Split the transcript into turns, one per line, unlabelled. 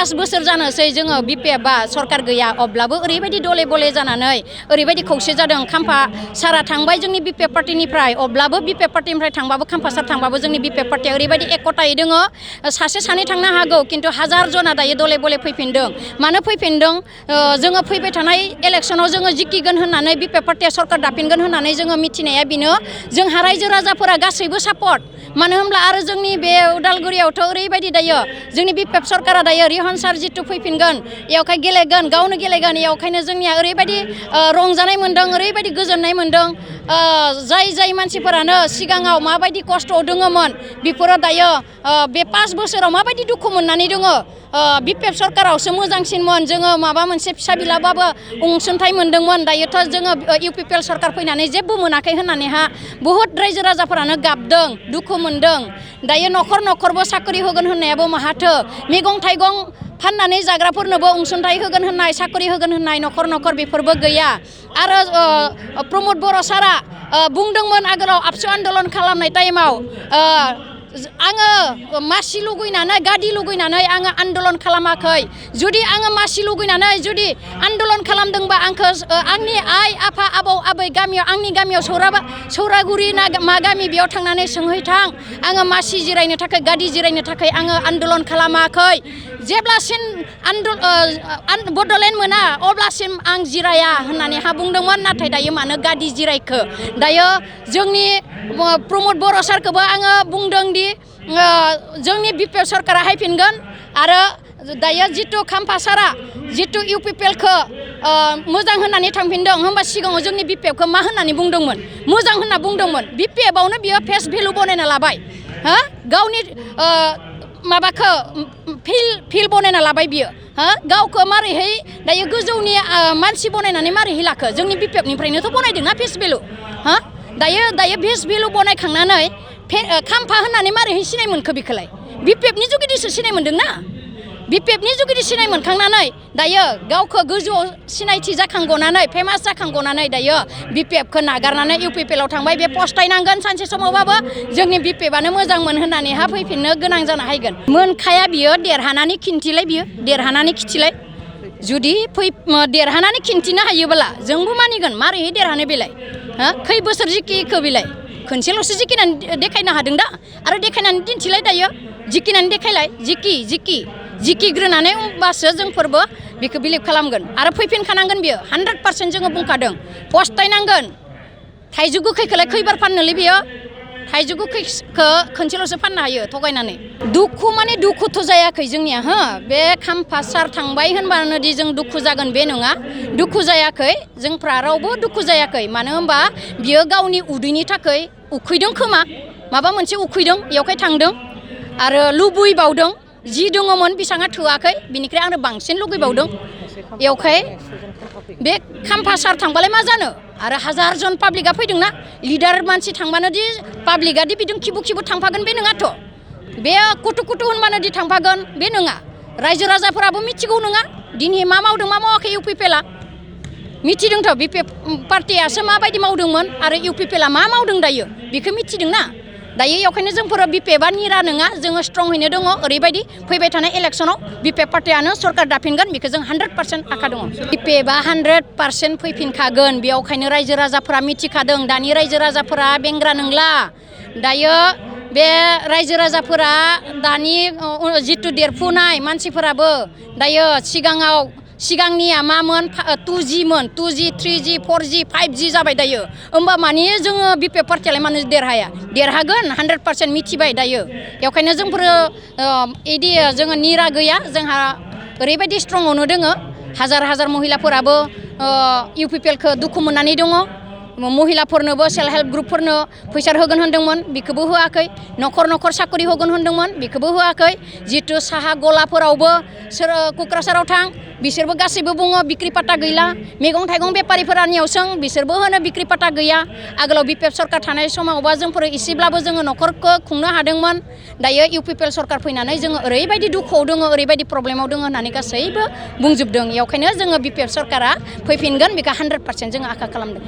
5 बोसोर जानोसै जोङो बिपिएफ बा सरकार गैया अब्लाबो ओरैबायदि दले बले जानानै ओरैबायदि खौसे जादों खाम्फा सारा थांबाय जोंनि बिपिएफ पार्टिनिफ्राय अब्लाबो बिपिएफ पार्टिनिफ्राय थांबाबो खाम्फा सार थांबाबो जोंनि बिपिएफ पार्टिया ओरैबायदि एकतायै दङ सासे सानै थांनो हागौ किन्तु हाजार जना दायो दले बले फैफिनदों मानो फैफिनदों जोङो फैबाय थानाय इलेक्सनाव जोङो जिकिगोन होननानै बिपिएफ पार्टिया सरकार दाफिनगोन होननानै जोङो मिथिनाया बेनो जोंहा रायजो राजाफोरा गासैबो सापर्ट मानो होनब्ला आरो जोंनि बे उदालगुरियावथ' ओरैबायदि दायो जोंनि बिपिएफ सरकारा दायो रिहन सार जितु फैफिनगोन एवखाय गेलेगोन गावनो गेलेगोन एवखायनो जोंनिया ओरैबायदि रंजानाय मोन्दों ओरैबायदि गोजोननाय मोन्दों जाय मानसिफोरानो सिगाङाव माबायदि खस्थ'आव दङमोन बेफोरो दायो बे 5 बोसोराव माबायदि दुखु मोननानै दङ बिपिएफ सरकारावसो मोजांसिनमोन जोङो माबा मोनसे फिसा बिलाबाबो अनसुंथाइ मोन्दोंमोन दायोथ' जोङो इउपिपिएल सरकार फैनानै जेबो मोनाखै होननानैहा बहुद रायजो राजाफोरानो गाबदों दुखु मोन्दों दायो न'खर न'खरबो साख्रि होगोन होननायाबो माहाथो मैगं थाइगं फाननानै जाग्राफोरनोबो अनसुंथाइ होगोन होननाय साख्रि होगोन होननाय न'खर न'खर बेफोरबो गैया आरो प्रमद बर' सारा बुंदोंमोन आगोलाव आबसु आन्दलन खालामनाय टाइमाव आङो मासि लुगैनानै गादि लुगैनानै आङो आन्दलन खालामाखै जुदि आङो मासि लुगैनानै जुदि आन्दलन खालामदोंबा आंखौ आंनि आइ आफा आबौ आबै गामियाव आंनि गामियाव सौरागुरि मा गामि बेयाव थांनानै सोंहैथां आङो मासि जिरायनो थाखाय गादि जिरायनो थाखाय आङो आन्दलन खालामाखै जेब्लासिम बड'लेण्ड मोना अब्लासिम आं जिराया होननानै बुंदोंमोन नाथाय दायो मानो गादि जिरायखो दायो जोंनि प्रमद बर' सारखौबो आङो बुंदों दि जोंनि बिपिएफ सरकारा हायफिनगोन आरो दायो जितु खाम्फा सारा जितु इउपिपिएलखौ मोजां होननानै थांफिनदों होमबा सिगाङाव जोंनि बिपिएफखौ मा होननानै बुंदोंमोन मोजां होनना बुंदोंमोन बिपिएफआवनो बियो फेस भेलु बनायना लाबाय हा गावनि माबाखौ फिल बनायना लाबाय बियो हा गावखौ मारैहाय दायो गोजौनि मानसि बनायनानै मारैहाय लाखो जोंनि बिपिएफनिफ्रायनोथ' बनायदोंना फेस भेलु हा दायो फेस भेलु बनायखांनानै खाम्फा होननानै मारैहाय सिनाय मोनखो बेखौलाय बिपिएफनि जुगिदिसो सिनाय मोन्दोंना बिपिएफनि जुगिदि सिनाय मोनखांनानै दायो गावखौ गोजौआव सिनायथि जाखांगनानै फेमास जाखांगनानै दायो बिपिएफखौ नागारनानै इउपिपिएलआव थांबाय बे पस्टायनांगोन सानसे समावबाबो जोंनि बिपिएफआनो मोजांमोन होननानै फैफिननो गोनां जानो हागोन मोनखाया बियो देरहानानै खिन्थिलाय बियो देरहानानै खिन्थिलाय जुदि देरहानानै खिन्थिनो हायोब्ला जोंबो मानिगोन मारैहाय देरहानो बेलाय खै बोसोर जिखिखो बेलाय खनसेल'सो जिखिनानै देखायनो हादों दा आरो देखायनानै दिन्थिलाय दायो जिखिनानै देखायलाय जिखिग्रोनानै होमबासो जोंफोरबो बेखौ बिलिभ खालामगोन आरो फैफिनखानांगोन बियो 100% जोङो बुंखादों पस्टायनांगोन थाइजौ गोखैखौलाय खैबार फाननोलै बियो थाइजौ गोखैखौ खनसेल'सो फाननो हायो थगायनानै दुखु माने दुखुथ' जायाखै जोंनिया बे खाम्फा सार थांबाय होनबानो दि जों दुखु जागोन बे नङा दुखु जायाखै जोंफ्रा रावबो दुखु जायाखै मानो होनबा बियो गावनि उदैनि थाखाय उखैदों खोमा माबा मोनसे उखैदों बेयावखाय थांदों आरो लुबैबावदों जि दङमोन बेसाङा थोआखै बिनिफ्राय आरो बांसिन लुगैबावदों बेयावखाय बे खाम्फा सार थांबालाय मा जानो आरो हाजार जन पाब्लिकआ फैदोंना लिडार मानसि थांबानो दि पाब्लिकआ दि बिदि खिबु थांफागोन बे नङाथ' बे कुटु होनबानो दि थांफागोन बे नङा रायजो राजाफोराबो मिथिगौ नङा दिनै मा मावदों मा मावाखै इउपिपिएलआ मिथिदोंथ' बिपिएफ पार्टियासो माबायदि मावदोंमोन आरो इउपिपिएलआ मा मावदों दायो बेखौ मिथिदोंना दायो बेखायनो जोंफोरा बिपिएफआ निरा नङा जोङो स्ट्रंहैनो दङ ओरैबायदि फैबाय थानाय इलेक्सनाव बिपिएफ पार्टियानो सरकार दाफिनगोन बेखौ जों 100% आखा दङ बिपिएफआ 100% फैफिनखागोन बेयावखायनो रायजो राजाफोरा मिथिखादों दानि रायजो राजाफोरा बेंग्रा नंला दायो बे रायजो राजाफोरा दानि जितु देरफुनाय मानसिफोराबो दायो सिगांनिया मामोन 2G मोन 2G 3G 4G 5G जाबाय दायो होमबा माने जोङो बिपिएफ पार्टियालाय मानो देरहागोन 100% मिथिबाय दायो बेखायनो जोंफोरो इदि जोङो निरा गैया जोंहा ओरैबायदि स्ट्रंआवनो दोङो हाजार महिलाफोराबो इउपिपिएलखौ दुखु मोननानै दङ महिलाफोरनोबो सेल्फ हेल्प ग्रुपफोरनो फैसा होगोन होनदोंमोन बेखौबो होआखै न'खर साख्रि होगोन होनदोंमोन बेखौबो होआखै जितु साहा गलाफोरावबो क'क्राझाराव थां बिसोरबो गासैबो बुङो बिक्रि पाटा गैला मैगं थाइगं बेपारिफोरानियाव सों बिसोरबो होनो बिक्रि पाटा गैया आगोलाव बिपिएफ सरकार थानाय समावबा जोंफोर एसेब्लाबो जोङो न'खरखौ खुंनो हादोंमोन दायो इउपिपिएल सरकार फैनानै जोङो ओरैबायदि दुखुआव दङ ओरैबायदि प्रब्लेमाव दङ होननानै गासैबो बुंजोबदों बेखायनो जोङो बिपिएफ सरकारा फैफिनगोन बेखौ 100% जोङो आखा खालामदों